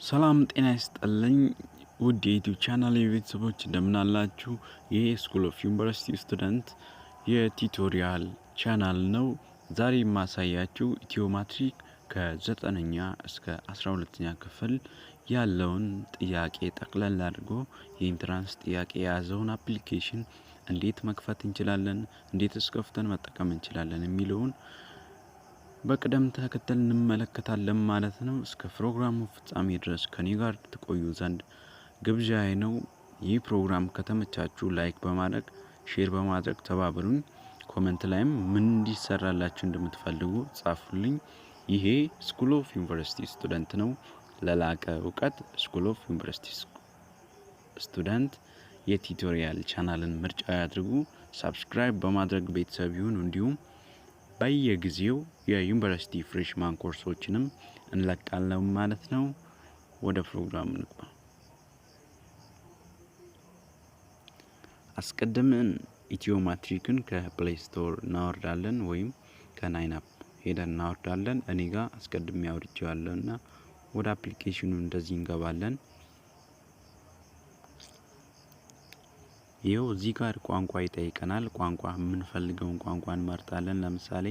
ሰላም ጤና ይስጥልኝ ውድ የ YouTube channel የቤተሰቦች፣ እንደምን አላችሁ? ይህ School of University Student የ tutorial channel ነው። ዛሬ የማሳያችሁ ኢትዮ ማትሪክ ከ9ኛ እስከ 12ኛ ክፍል ያለውን ጥያቄ ጠቅለል አድርጎ የ entrance ጥያቄ የያዘውን application እንዴት መክፈት እንችላለን፣ እንዴትስ ከፍተን መጠቀም እንችላለን የሚለውን በቅደም ተከተል እንመለከታለን ማለት ነው። እስከ ፕሮግራሙ ፍጻሜ ድረስ ከኔ ጋር ትቆዩ ዘንድ ግብዣዬ ነው። ይህ ፕሮግራም ከተመቻችሁ like በማድረግ፣ share በማድረግ ተባበሩኝ። Comment ላይም ምን እንዲሰራላችሁ እንደምትፈልጉ ጻፉልኝ። ይሄ School of University Student ነው። ለላቀ እውቀት School of University Student የ tutorial channel ን ምርጫ ያድርጉ። Subscribe በማድረግ ቤተሰብ ይሁኑ። እንዲሁም በየጊዜው የዩኒቨርሲቲ freshman ኮርሶችንም እንለቃለን ማለት ነው። ወደ ፕሮግራም እንግባ። አስቀድመን ኢትዮ ማትሪክን ከ Play Store እናወርዳለን ወይም ከ 9App ሄደን እናወርዳለን። እኔ ጋር አስቀድሜ አውርጄዋለሁ እና ወደ application ኑ እንደዚህ እንገባለን። ይኸው እዚህ ጋር ቋንቋ ይጠይቀናል። ቋንቋ የምንፈልገውን ቋንቋ እንመርጣለን። ለምሳሌ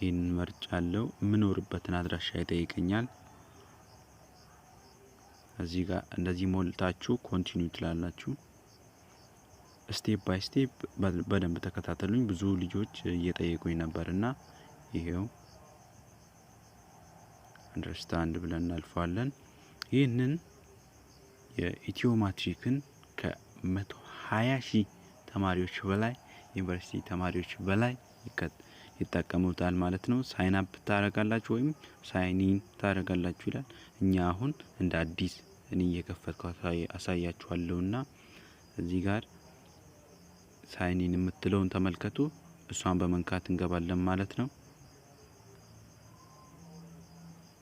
ይህንን መርጫለሁ። የምኖርበትን አድራሻ ይጠይቀኛል። እዚህ ጋር እንደዚህ ሞልታችሁ continue ትላላችሁ። Step by step በደንብ ተከታተሉኝ። ብዙ ልጆች እየጠየቁኝ ነበር እና ይሄው understand ብለን እናልፈዋለን። ይህንን የኢትዮ ማትሪክን ከ120,000 ተማሪዎች በላይ፣ ዩኒቨርሲቲ ተማሪዎች በላይ ይጠቀሙታል ማለት ነው። Sign up ታደርጋላችሁ ወይም sign in ታደርጋላችሁ ይላል። እኛ አሁን እንደ አዲስ እኔ እየከፈትኩ አሳያችኋለሁና እዚህ ጋር sign in የምትለውን ተመልከቱ። እሷን በመንካት እንገባለን ማለት ነው።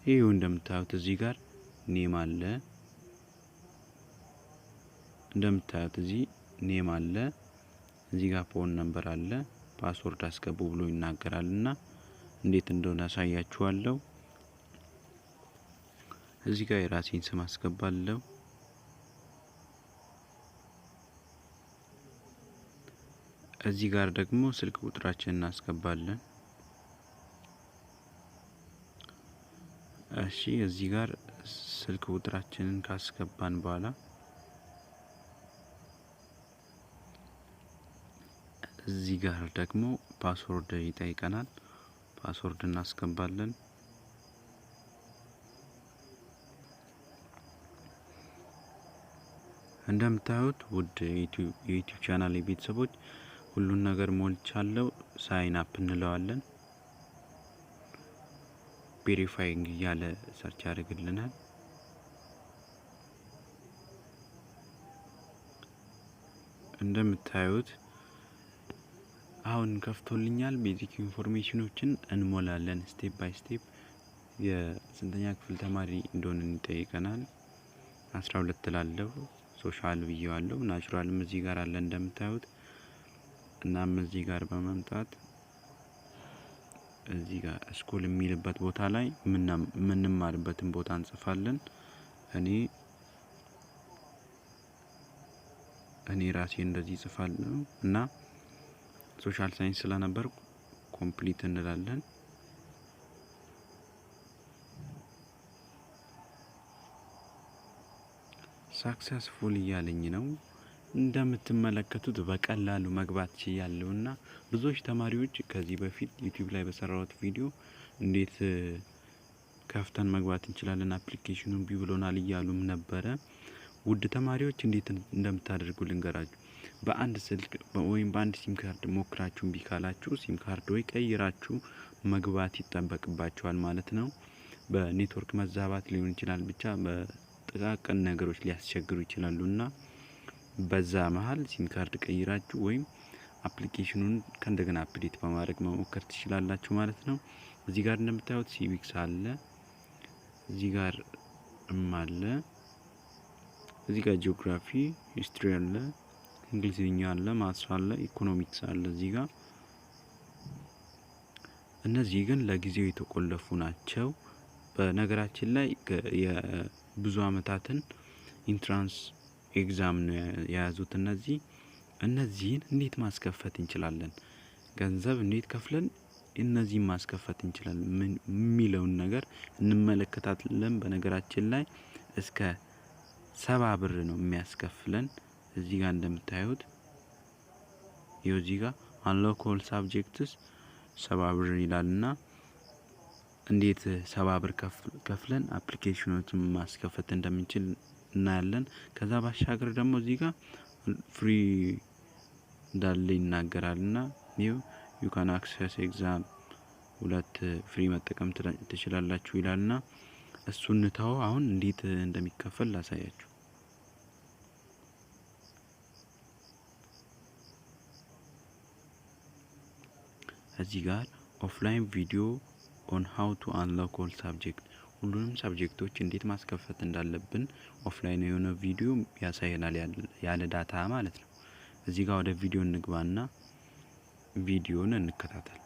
ይሄው እንደምታዩት እዚህ ጋር name አለ። እንደምታዩት እዚህ name አለ። እዚህ ጋር phone number አለ። Password አስገቡ ብሎ ይናገራልና እንዴት እንደሆነ አሳያችኋለሁ። እዚህ ጋር የራሴን ስም አስገባለሁ። እዚህ ጋር ደግሞ ስልክ ቁጥራችንን እናስገባለን። እሺ፣ እዚህ ጋር ስልክ ቁጥራችንን ካስገባን በኋላ እዚህ ጋር ደግሞ password ይጠይቀናል። Password እናስገባለን። እንደምታዩት ውድ የ YouTube channel ቤተሰቦች፣ ሁሉን ነገር ሞልቻለሁ። Sign up እንለዋለን። Verifying እያለ search ያደርግልናል። እንደምታዩት አሁን ከፍቶልኛል። Basic information ኖችን እንሞላለን step by step። የስንተኛ ክፍል ተማሪ እንደሆነ ይጠይቀናል። 12 ላለው social ብዬዋለሁ። Natural ም እዚህ ጋር አለ እንደምታዩት። እናም እዚህ ጋር በመምጣት እዚህ ጋር school የሚልበት ቦታ ላይ የምንማርበትን ቦታ እንጽፋለን። እኔ ራሴ እንደዚህ ጽፋለሁ እና social science ስለነበር complete እንላለን። Successful እያለኝ ነው። እንደምትመለከቱት በቀላሉ መግባት ችያለሁ እና ብዙዎች ተማሪዎች ከዚህ በፊት YouTube ላይ በሰራሁት ቪዲዮ እንዴት ከፍተን መግባት እንችላለን፣ application ኑ እምቢ ብሎናል እያሉም ነበረ። ውድ ተማሪዎች፣ እንዴት እንደምታደርጉ ልንገራችሁ። በአንድ ስልክ ወይም በአንድ SIM card ሞክራችሁ እምቢ ካላችሁ SIM card ወይ ቀይራችሁ መግባት ይጠበቅባችኋል ማለት ነው። በኔትወርክ መዛባት ሊሆን ይችላል፣ ብቻ በጥቃቅን ነገሮች ሊያስቸግሩ ይችላሉ እና በዛ መሀል SIM card ቀይራችሁ ወይም application ኑን ከእንደገና update በማድረግ መሞከር ትችላላችሁ ማለት ነው። እዚህ ጋር እንደምታዩት civics አለ፣ እዚህ ጋር እም አለ፣ እዚህ ጋር geography፣ history አለ፣ እንግሊዝኛ አለ፣ maths አለ፣ ኢኮኖሚክስ አለ እዚህ ጋር። እነዚህ ግን ለጊዜው የተቆለፉ ናቸው። በነገራችን ላይ የብዙ አመታትን entrance exam ነው የያዙት። እነዚህን እንዴት ማስከፈት እንችላለን? ገንዘብ እንዴት ከፍለን እነዚህን ማስከፈት እንችላለን? ምን የሚለውን ነገር እንመለከታለን። በነገራችን ላይ እስከ 70 ብር ነው የሚያስከፍለን። እዚህ ጋር እንደምታዩት ይኸው እዚህ ጋር unlock all subjects 70 ብር ይላልና እንዴት 70 ብር ከፍለን application ኦችን ማስከፈት እንደምንችል እናያለን። ከዛ ባሻገር ደግሞ እዚህ ጋር free እንዳለ ይናገራልና ይኸው you can access exam 2 free መጠቀም ትችላላችሁ ይላልና እሱን ተው። አሁን እንዴት እንደሚከፈል ላሳያችሁ። እዚህ ጋር offline video on how to unlock all subject ሁሉንም subject ኦች እንዴት ማስከፈት እንዳለብን offline የሆነ ቪዲዮ ያሳየናል፣ ያለ data ማለት ነው። እዚህ ጋር ወደ ቪዲዮ እንግባና ቪዲዮን እንከታተል።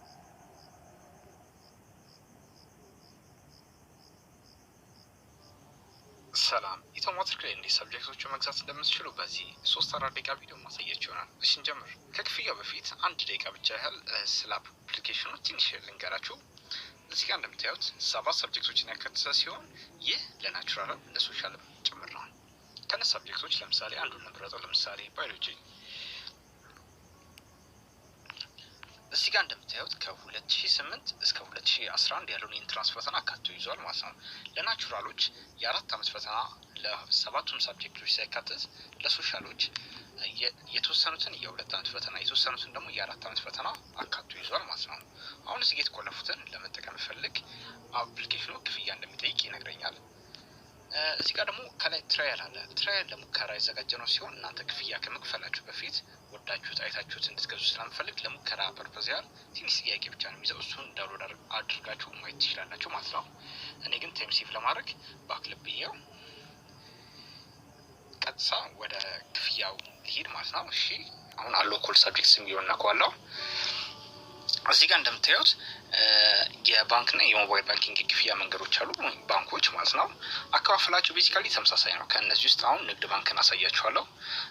ሰላም፣ ኢትዮ ማትሪክ ላይ እንዴት subject ኦቹን መግዛት እንደምትችሉ በዚህ 3-4 ደቂቃ ቪዲዮ ማሳያችሁ ይሆናል። እሺ እንጀምር። ከክፍያው በፊት 1 ደቂቃ ብቻ ያህል ስለ application ኑ ትንሽ ልንገራችሁ። እዚህ ጋር እንደምታዩት 7 subject ኦችን ያካተተ ሲሆን ይህ ለናቹራልም ለሶሻልም ጭምር ነው። ከነ subject ኦች ለምሳሌ አንዱን እንምረጠው። ለምሳሌ ባዮሎጂ። እዚህ ጋር እንደምታዩት ከ2008 እስከ 2011 ያለውን የ entrance ፈተና አካቶ ይዟል ማለት ነው። ለ natural ኦች የ4 አመት ፈተና ለሰባቱም subject ኦች ሲያካትት፣ ለ social ኦች የተወሰኑትን የ2 አመት ፈተና የተወሰኑትን ደግሞ የ4 አመት ፈተና አካቶ ይዟል ማለት ነው። አሁን እዚህ ጋር የተቆለፉትን ለመጠቀም ብፈልግ application ኑ ክፍያ እንደሚጠይቅ ይነግረኛል። እዚህ ጋር ደግሞ ከላይ trial አለ። Trial ለሙከራ የተዘጋጀ ነው ሲሆን እናንተ ክፍያ ከመክፈላችሁ በፊት ወዳችሁት አይታችሁት እንድትገዙ ስለምፈልግ ለሙከራ purpose ያህል ትንሽ ጥያቄ ብቻ ነው የሚይዘው። እሱን download አድርጋችሁ ማየት ትችላላችሁ ማለት ነው። እኔ ግን time save ለማድረግ back ብዬው ቀጥታ ወደ ክፍያው ልሂድ ማለት ነው። እሺ አሁን unlock all subjects የሚለውን እነካዋለሁ። እዚህ ጋር እንደምታዩት የባንክና የ mobile banking ክፍያ መንገዶች አሉ፣ ባንኮች ማለት ነው። አከፋፈላቸው basically ተመሳሳይ ነው። ከእነዚህ ውስጥ አሁን ንግድ ባንክን አሳያችኋለሁ።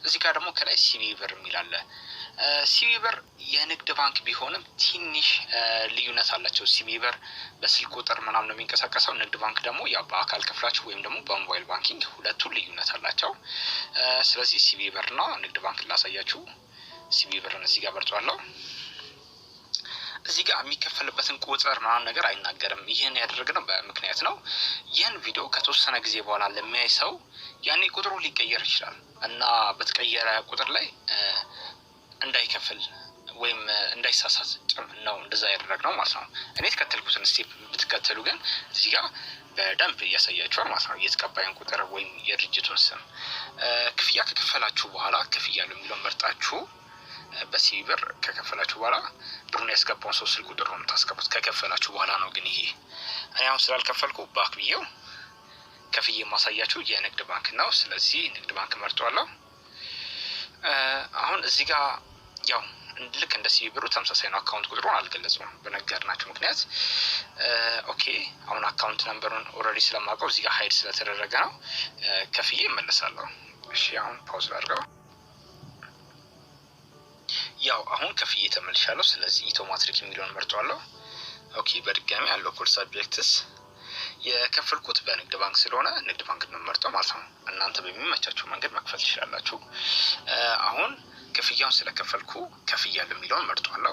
እዚህ ጋር ደግሞ ከላይ ሲቢኢ ብር የሚል አለ። ሲቢኢ ብር የንግድ ባንክ ቢሆንም ትንሽ ልዩነት አላቸው። ሲቢኢ ብር በስልክ ቁጥር ምናምን ነው የሚንቀሳቀሰው። ንግድ ባንክ ደግሞ ያው በአካል ከፍላችሁ ወይም ደግሞ በ mobile banking፣ ሁለቱን ልዩነት አላቸው። ስለዚህ ሲቢኢ ብርና ንግድ ባንክ ላሳያችሁ። ሲቢኢ ብርን እዚህ ጋር መርጫለሁ። እዚህ ጋር የሚከፈልበትን ቁጥር ምናምን ነገር አይናገርም። ይህን ያደረግነው በምክንያት ነው። ይህን ቪዲዮ ከተወሰነ ጊዜ በኋላ ለሚያይ ሰው ያኔ ቁጥሩ ሊቀየር ይችላል እና በተቀየረ ቁጥር ላይ እንዳይከፍል ወይም እንዳይሳሳት ነው እንደዛ ያደረግነው ማለት ነው። እኔ የተከተልኩትን step ብትከተሉ ግን እዚህ ጋር በደንብ እያሳያችኋል ማለት ነው። የተቀባዩን ቁጥር ወይም የድርጅቱን ስም ክፍያ ከከፈላችሁ በኋላ ክፍያ የሚለውን መርጣችሁ በሲቢኢ ብር ከከፈላችሁ በኋላ ብሩን ያስገባውን ሰው ስልክ ቁጥር ነው የምታስገቡት። ከከፈላችሁ በኋላ ነው። ግን ይሄ እኔ አሁን ስላልከፈልኩ back ብዬው ከፍዬ የማሳያችሁ የንግድ ባንክ ነው። ስለዚህ ንግድ ባንክ መርጫለሁ። አሁን እዚህ ጋር ያው ልክ እንደ ሲቢኢ ብሩ ተመሳሳይ ነው። Account ቁጥሩን አልገለጹም በነገርናችሁ ምክንያት። Okay፣ አሁን account number ኡን already ስለማውቀው እዚህ ጋር hide ስለተደረገ ነው፣ ከፍዬ እመለሳለሁ። እሺ አሁን pause ላድርገው። ያው አሁን ከፍዬ ተመልሻለሁ። ስለዚህ ኢትዮ ማትሪክ የሚለውን መርጫለሁ። Okay፣ በድጋሚ unlock all subjects የከፈልኩት በንግድ ባንክ ስለሆነ ንግድ ባንክ ነው መርጠው ማለት ነው። እናንተ በሚመቻችሁ መንገድ መክፈል ትችላላችሁ። አሁን ክፍያውን ስለከፈልኩ ከፍያለሁ የሚለውን መርጫለሁ።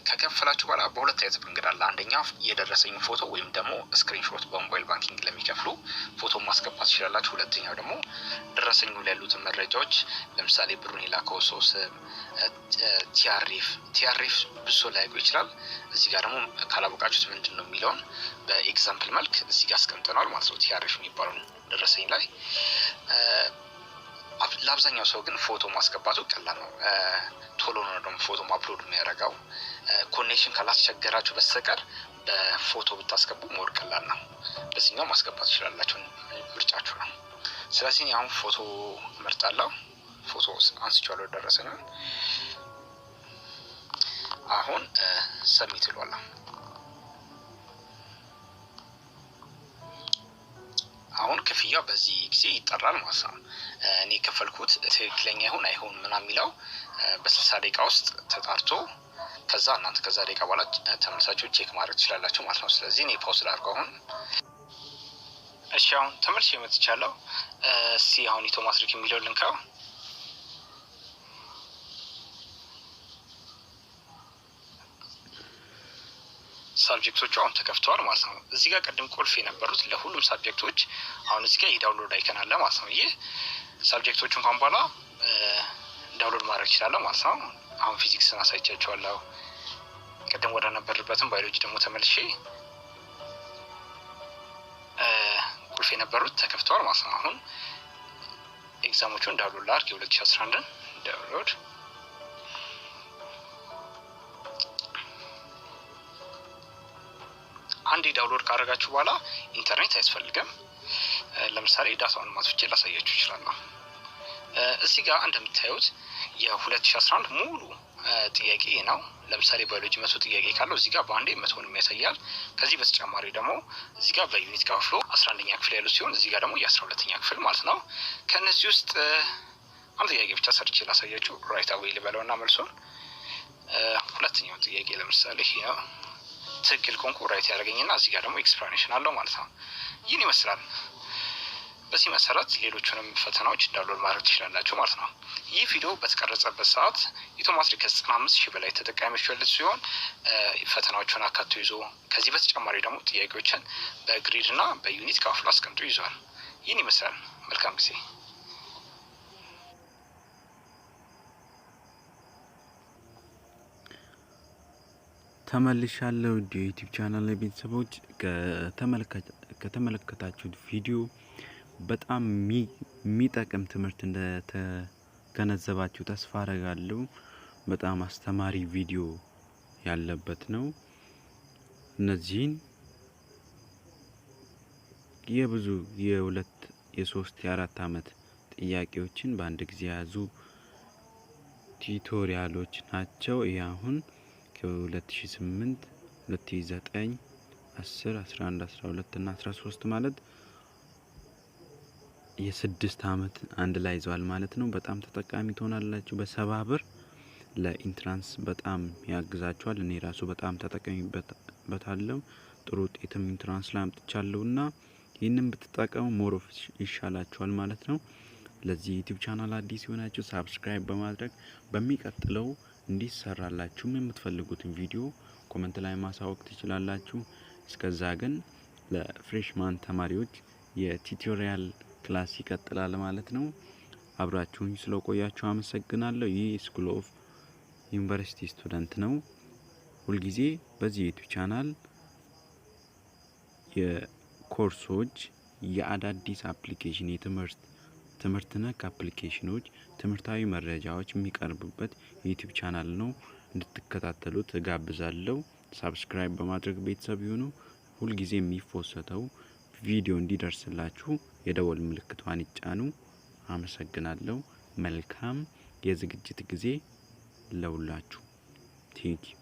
ከከፈላችሁ በኋላ በሁለት አይነት መንገድ አለ። አንደኛው የደረሰኝ ፎቶ ወይም ደግሞ screenshot በ mobile banking ለሚከፍሉ ፎቶ ማስገባት ትችላላችሁ። ሁለተኛው ደግሞ ደረሰኙ ላይ ያሉትን መረጃዎች፣ ለምሳሌ ብሩን የላከው ሰው ስም፣ TRF። TRF ብዙ ላያውቁ ይችላል። እዚህ ጋር ደግሞ ካላወቃችሁት ምንድን ነው የሚለውን በ example መልክ እዚህ ጋር አስቀምጠነዋል ማለት ነው። TRF የሚባለውን ደረሰኝ ላይ። ለአብዛኛው ሰው ግን ፎቶ ማስገባቱ ቀላል ነው። ቶሎ ነው ደግሞ ፎቶ upload የሚያደርገው። Connection ካላስቸገራችሁ በስተቀር በፎቶ ብታስገቡ more ቀላል ነው። በዚህኛው ማስገባት ትችላላችሁ፣ ምርጫችሁ ነው። ስለዚህ አሁን ፎቶ እመርጣለሁ። ፎቶ አንስቼዋለሁ ደረሰኝን። አሁን submit እለዋለሁ። አሁን ክፍያው በዚህ ጊዜ ይጠራል ማለት ነው። እኔ የከፈልኩት ትክክለኛ ይሁን አይሁን ምናምን የሚለው በ60 ደቂቃ ውስጥ ተጣርቶ ከዛ እናንተ ከዛ ደቂቃ በኋላ ተመልሳችሁ check ማድረግ ትችላላችሁ ማለት ነው። ስለዚህ እኔ pause ላድርገው አሁን። እሺ አሁን ተመልሼ መጥቻለሁ። እስቲ አሁን ኢትዮ ማትሪክ የሚለው ልንካው። Subject ኦቹ አሁን ተከፍተዋል ማለት ነው። እዚህ ጋር ቅድም ቁልፍ የነበሩት ለሁሉም subject ኦች አሁን እዚህ ጋር የ download icon አለ ማለት ነው። ይህ subject ኦቹን እንኳን በኋላ download ማድረግ እችላለሁ ማለት ነው። አሁን ፊዚክስን አሳይቻቸዋለሁ። ቅድም ወደ ነበርበትም ባዮሎጂ ደግሞ ተመልሼ ቁልፍ የነበሩት ተከፍተዋል ማለት ነው። አሁን exam ኦቹን download ላድርግ። የ2011ን download። አንዴ download ካደረጋችሁ በኋላ ኢንተርኔት አያስፈልግም። ለምሳሌ data ውን ማጥፍቼ ላሳያችሁ እችላለሁ። እዚህ ጋር እንደምታዩት የ2011 ሙሉ ጥያቄ ነው። ለምሳሌ ባዮሎጂ 100 ጥያቄ ካለው እዚህ ጋር በአንዴ 100ንም ያሳያል። ከዚህ በተጨማሪ ደግሞ እዚህ ጋር በ unit ከፍሎ 11ኛ ክፍል ያሉ ሲሆን እዚህ ጋር ደግሞ የ12ኛ ክፍል ማለት ነው። ከእነዚህ ውስጥ አንድ ጥያቄ ብቻ ሰርቼ ላሳያችሁ። Right away ልበለውና መልሱን ሁለተኛው ጥያቄ ለምሳሌ ይሄ ነው። ትክክል ከሆንኩ right ያደርገኝና እዚህ ጋር ደግሞ explanation አለው ማለት ነው። ይህን ይመስላል። በዚህ መሰረት ሌሎቹንም ፈተናዎች download ማድረግ ትችላላችሁ ማለት ነው። ይህ ቪዲዮ በተቀረጸበት ሰዓት ኢትዮ ማትሪክ ከ95 ሺህ በላይ ተጠቃሚዎች ያሉት ሲሆን ፈተናዎቹን አካቶ ይዞ ከዚህ በተጨማሪ ደግሞ ጥያቄዎችን በ grade እና በ unit ከፍሎ አስቀምጦ ይዟል። ይህን ይመስላል። መልካም ጊዜ። ተመልሻለሁ። የ YouTube channel ቤተሰቦች፣ ከተመለከታችሁት ቪዲዮ በጣም የሚጠቅም ትምህርት እንደተገነዘባችሁ ተስፋ አረጋለሁ። በጣም አስተማሪ ቪዲዮ ያለበት ነው። እነዚህን የብዙ የ2፣ የ3፣ የ4 አመት ጥያቄዎችን በአንድ ጊዜ የያዙ tutorial ኦች ናቸው። ይህ አሁን ከ2008፣ 2009፣ 10፣ 11፣ 12 እና 13 ማለት የ6 አመት አንድ ላይ ይዘዋል ማለት ነው። በጣም ተጠቃሚ ትሆናላችሁ። በ70 ብር ለ entrance በጣም ያግዛችኋል። እኔ ራሱ በጣም ተጠቅሜበታለሁ። ጥሩ ውጤትም entrance ላይ አምጥቻለሁና ይህንን ብትጠቀሙ more of ይሻላችኋል ማለት ነው። ለዚህ YouTube channel አዲስ የሆናችሁ subscribe በማድረግ በሚቀጥለው እንዲሰራላችሁም የምትፈልጉትን ቪዲዮ comment ላይ ማሳወቅ ትችላላችሁ። እስከዛ ግን ለ freshman ተማሪዎች የ tutorial class ይቀጥላል ማለት ነው። አብራችሁኝ ስለቆያችሁ አመሰግናለሁ። ይህ School of University Student ነው። ሁልጊዜ በዚህ YouTube channel የኮርሶች፣ የአዳዲስ application፣ የትምህርት ትምህርት ነክ application ኖች፣ ትምህርታዊ መረጃዎች የሚቀርቡበት የ YouTube channel ነው። እንድትከታተሉት እጋብዛለሁ። Subscribe በማድረግ ቤተሰብ ይሁኑ። ሁልጊዜ የሚፖሰተው ቪዲዮ እንዲደርስላችሁ የደወል ምልክቷን ይጫኑ። አመሰግናለሁ። መልካም የዝግጅት ጊዜ ለሁላችሁ። Thank you.